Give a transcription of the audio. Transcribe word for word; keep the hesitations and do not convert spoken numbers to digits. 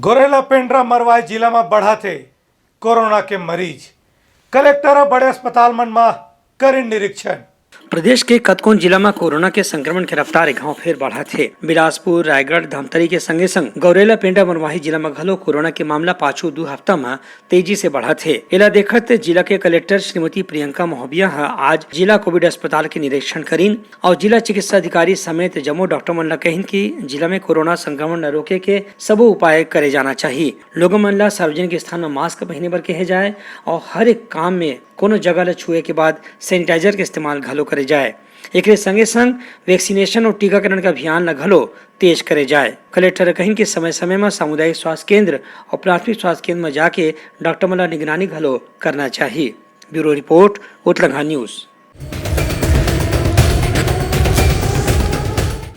गौरेला पेंड्रा मरवाही जिला म बढ़त हे कोरोना के मरीज। कलेक्टर ह बड़े अस्पताल मन म करिन निरीक्षण। प्रदेश के कतकोन जिला म कोरोना के संक्रमण के रफ्तार एक घांव फेर बढ़त हे। बिलासपुर, रायगढ़, धमतरी के संगे संग गौरेला पेंड्रा मरवाही जिला म घलो कोरोना के मामला पाछू दू हफ्ता म तेजी से बढ़त हे। एला देखत जिला के कलेक्टर श्रीमती प्रियंका महोबिया ह आज जिला कोविड अस्पताल के निरीक्षण करिन अउ जिला चिकित्सा अधिकारी समेत जम्मो डॉक्टर मन ल कहिन कि जिला में कोरोना संक्रमण ल रोके के सबो उपाय करे जाना चाही। लोगन मन ल सार्वजनिक स्थान म मास्क पहिने बर कहे जाए अउ हर एक काम में कोनो जगह ल छुए के बाद सैनिटाइजर के इस्तेमाल घलो करे जाए। एकरे संगे संग वैक्सीनेशन अउ टीकाकरण के अभियान ल घलो तेज करे जाए। कलेक्टर ह कहिन कि समय-समय म सामुदायिक स्वास्थ्य केंद्र अउ प्राथमिक स्वास्थ्य केंद्र म जाके डॉक्टर मन ल निगरानी घलो करना चाही। ब्यूरो रिपोर्ट, उतलंघा न्यूज।